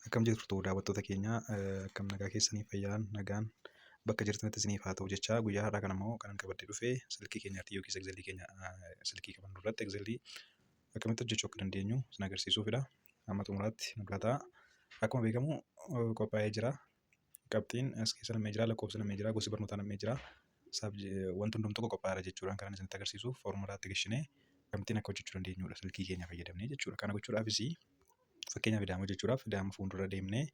Akkam jirtu daawwattoota keenya, akkam nagaa keessanii? Fayyaan nagaan bakka jirtanitti isiniif haa ta'u jechaa, guyyaa har'aa kana immoo kanan qabadhee dhufe silkii keenyaatti yookiis Excelii keenya silkii qabannu irratti Excelii akkamitti hojjechuu akka dandeenyu isin agarsiisuufidha. Amma xumuraatti nu ta'a. Akkuma beekamu qophaa'ee jira. Qabxiin as keessa nam'ee jira, lakkoofsi nam'ee jira, gosi barnootaa nam'ee jira. Wanti hundumtuu qophaa'eera jechuudhaan kanan isinitti agarsiisu foormulaatti gashinee akkamittiin akka hojjechuu dandeenyudha silkii keenya fayyadamnee jechuudha. Kana gochuudhaafis, fakkeenyaaf, ida'ama hojjechuudhaaf ida'ama fuuldura deemnee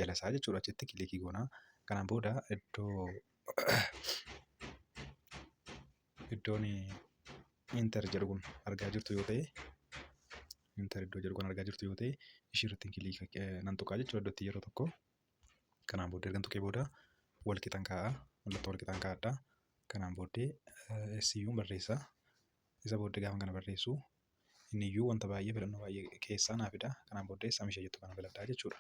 jala isaa jechuudha achitti click goonaa. Kanaan booda iddoon enter jedhu kun argaa jirtu yoo ta'e, enter iddoo jedhu kun argaa jirtu yoo ta'e, ishii irratti click nan tuqaa jechuudha iddootti yeroo tokko. Kanaan booddee ergan tuqee booda wal qixan kaa'a, mallattoo wal qixan kaa'adha. Kanaan booddee SU'n barreessa. Isa booddee gaafa kana barreessu inni iyyuu wanta baay'ee filannoo baay'ee keessaa naa fida. Kanaan booddee sum ishee jettu kana filadhaa jechuudha.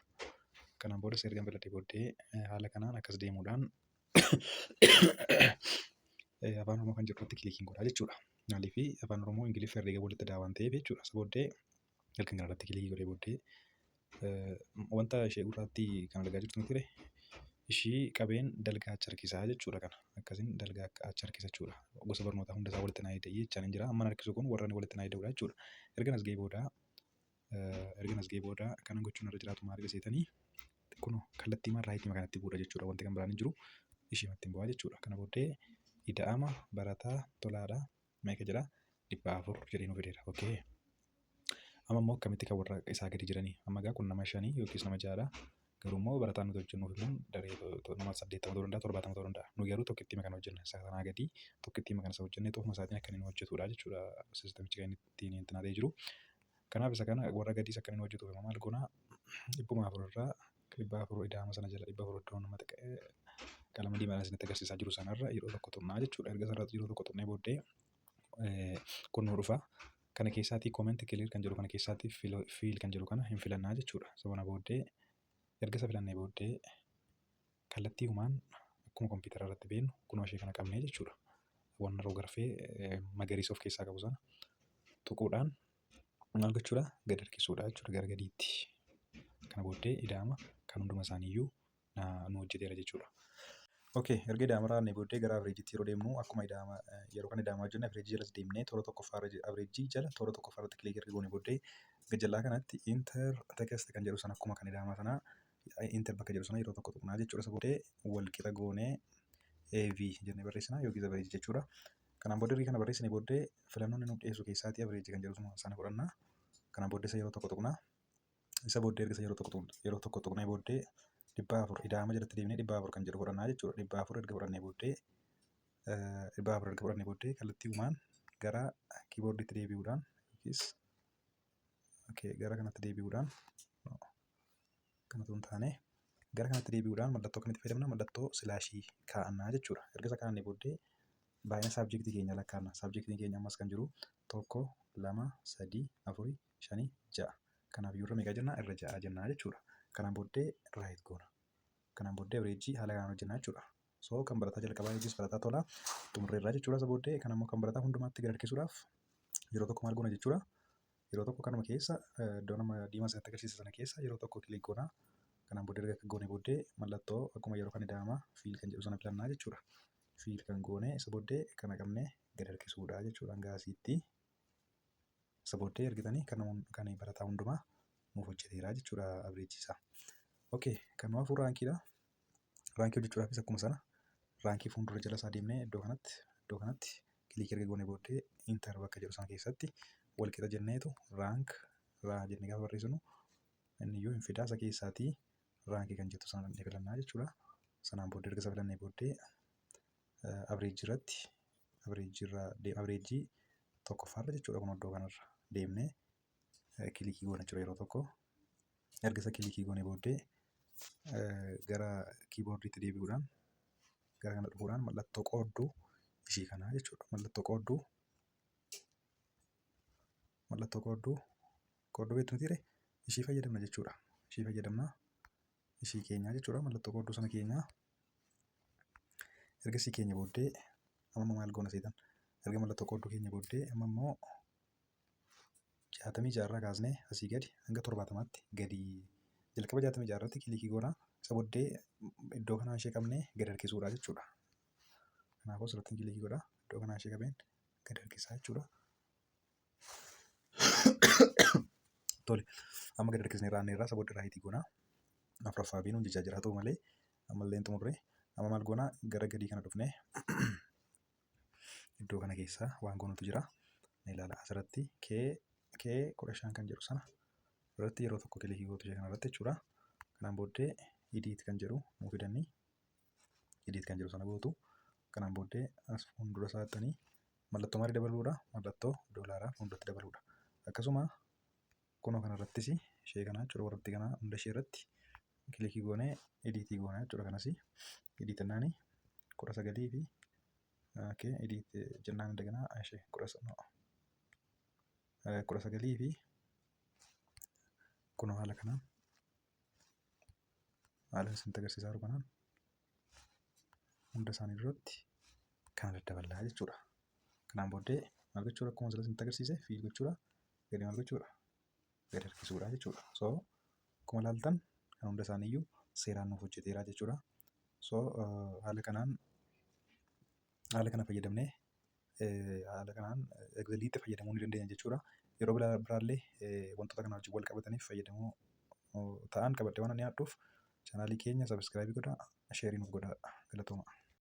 Kanaan booda ergan filadhee booddee haala kanaan akkas deemuudhaan Afaan Oromoo kan jedhu irratti clickiin godhaa jechuudha. Maaliif? Afaan Oromoo Ingiliffa herreega walitti daa waan ta'eef jechuudha. Isa booddee erga kana irratti click godhee booddee wanta ishee gurraattii kan argaa jirtu miti, ishii qabeen dalgaa achi harkisaa jechuudha kana. Akkasiin dalgaa achi harkisa jechuudha. Gosa barnootaa hunda isaa walitti naa hidhee jechaan hin jira. Amma harkisu kun warra inni walitti naa hidhudha jechuudha. Erga as ga'ee booda kanan gochuun irra jiraatu maal seetanii? Kun kallattii maan rightii kanatti bu'uudha jechuudha. Wanti kan biraan hin jiru, ishee ittiin bu'aa jechuudha. Kana booddee ida'ama barataa Tolaadha. Meeqa jedha? 400 jedhee nu fideera. Okay. Amma immoo akkamitti kan warra isaa gadi jiranii? Amma egaa kun nama shanii yookiis nama ja'adha. Garuu immoo barataan nuti hojjennuuf immoo daree nama 80 ta'uu danda'a, 70 ta'uu danda'a. Nu garuu tokkittii kana hojjenna. Isa kanaa gadi tokkittii kana isa hojjennee ofuma isaatiin akka inni hojjetudha jechuudha. Systemichi kan inni ittiin intinaa jiru. Kanaaf isa kana warra gadiis akka inni hojjetuuf immoo maal goonaa? 400 irraa 400 ida'ama sana jala 400 iddoo nama qalama diimaadhaan isinitti agarsiisaa jiru sanarra yeroo tokko tuqnaa jechuudha. Erga sanarra yeroo tokko tuqnee booddee kun nu dhufa. Kana keessaatii comment clear kan jedhu kana keessaatii fill kan jedhu kana hin filannaa jechuudha. Sana booddee erga isa filannee booddee kallattii humaan akkuma kompiitara irratti beeknu kunoo ishee kana qabnee jechuudha. Wanna rogarfee magariisa of keessaa qabu sana tuquudhaan maal gochuudha? Gad harkisuudha jechuudha gara gadiitti. Kana booddee ida'ama kan hunduma isaaniiyyuu nu hojjeteera jechuudha. Okay, erga ida'ama raannee booddee gara averageitti yeroo deemnu, akkuma ida'ama yeroo kana ida'amaa hojjenne, average jalas deemnee toora tokkoffaa average jala toora tokkoffaa irratti click erga goone booddee gajjallaa kanatti enter text kan jedhu sana, akkuma kan ida'amaa sanaa enter bakka jedhu sana yeroo tokko tuqnaa jechuudha. Isa booddee wal qixa goonee AV jennee barreessina yookiis average jechuudha. Kanaan booddee erga kana barreessine booddee filannoon inni nu dhiyeessu keessaatii average kan jedhu sana fudhanna. Kanaan booddee isa yeroo tokko tuqnaa. Isa booddee erga isa yeroo tokko tuqnee booddee 400 ida'ama jalatti deemnee 400 kan jedhu fudhannaa jechuudha. 400 erga fudhannee booddee kallattii uumaan gara keyboardiitti deebi'uudhaan yookiis, okay, gara kanatti deebi'uudhaan, kanatu hin taane, gara kanatti deebi'uudhaan mallattoo akkamitti fayyadamna? Mallattoo slashii kaa'annaa jechuudha. Erga isa kaa'annee booddee baay'ina subjectii keenya lakkaa'anna. Subjectiin keenya ammas kan jiru tokko, lama, sadii, afuri, shanii, ja'a. Kanaaf irra meeqa jennaa? Irra ja'a jennaa jechuudha. Kanaan booddee right goona. Kanaan booddee average haala kanaan hojjennaa jechuudha. So kan barataa jalqabaa yookiis barataa Tolaa xumurreerraa jechuudha. Isa booddee kan ammoo kan barataa hundumaatti gad harkisuudhaaf yeroo tokko maal goona jechuudha? Yeroo tokko kanuma keessa iddoo nama diimaa sanatti agarsiisa sana keessa yeroo tokko click goona. Kanaan booddee erga goone booddee mallattoo akkuma yeroo kan ida'ama fill kan jedhu sana filannaa jechuudha. Fill kan goone isa booddee kana qabnee gad harkisuudha jechuudha hanga asiitti. Isa booddee argitanii kan barataa hundumaa nuuf hojjeteera jechuudha average isaa. Okay, kan nu hafu rankiidha. Rankii hojjechuudhaafis akkuma sana rankii fuuldura jala isaa deemnee iddoo kanatti click erga goone booddee enter bakka jedhu sana keessatti wal qixa jenneetu rank raa jennee gaafa barreessinu inni iyyuu hin fidaa. Isa keessaatii rankii kan jettu sana dhaqnee filannaa jechuudha. Sanaan booddee erga isa filannee booddee average irratti, average irra, average tokkoffaarra jechuudha, kun iddoo kanarra deemnee click goona jechuudha yeroo tokko. Erga isa click goone booddee gara keyboardiitti deebi'uudhaan gara kana dhufuudhaan mallattoo qoodduu ishii kanaa jechuudha. Mallattoo qoodduu, qoodduu beektu mitiiree? Ishii fayyadamna jechuudha. Ishii fayyadamna, ishii keenyaa jechuudha, mallattoo qoodduu sana keenyaa. Erga ishii keenya booddee amma maal goona seetan? Erga mallattoo qoodduu keenya booddee amma immoo 66 irraa kaasnee asii gadi hanga 70tti gadi Jalqaba 66 irratti click goona. Isa booddee iddoo kanaan ishee qabnee gad harkisuudha jechuudha. Kanaafuu asirratti click godha. Iddoo kanaan ishee qabeen gad harkisaa jechuudha. Tole, amma gad harkisnee raanneerraa, isa booddee right goona. Afuraffaa biin hojjechaa jira, haa ta'u malee ammallee hin xumurre. Amma maal goona? Gara gadii kana dhufnee iddoo kana keessaa waan goonutu jira. Ilaala, asirratti K 15 kan jedhu sana irratti yeroo tokko click gootu, ishee kanarratti jechuudha. Kanaan booddee edit kan jedhu nuu fidanii, edit kan jedhu sana gootu. Kanaan booddee as fuuldura isaattanii mallattoo maalii dabaluudha? Mallattoo doolaaraa fuulduratti dabaluudha. Akkasuma kunoo kanarrattis ishee kana jechuudha, warratti kana hunda ishee irratti click goonee edit goonee jechuudha. Kanas edit jennaani 19 fi okay, edit jennaan indaganaa ishee 19 fi kunoo haala kanaan, haala isinitti agarsiisaa jiru kanaan hunda isaanii duratti kana daddaballaa jechuudha. Kanaan booddee maal gochuudha? Akkuma asirratti isinitti agarsiise fill gochuudha. Gadi maal gochuudha? Gadi harkisuudha jechuudha. So akkuma ilaaltan kan hunda isaaniiyyuu seeraan nuuf hojjeteera jechuudha. So haala kanaan, haala kana fayyadamnee, haala kanaan Exceliitti fayyadamuu ni dandeenya jechuudha. Yeroo biraallee wantoota kana wajjin wal qabataniif fayyadamoo ta'an qabadhee waan dhiyaadhuuf, channel keenya subscribe godhaa, share nuuf godhaa. Galatooma.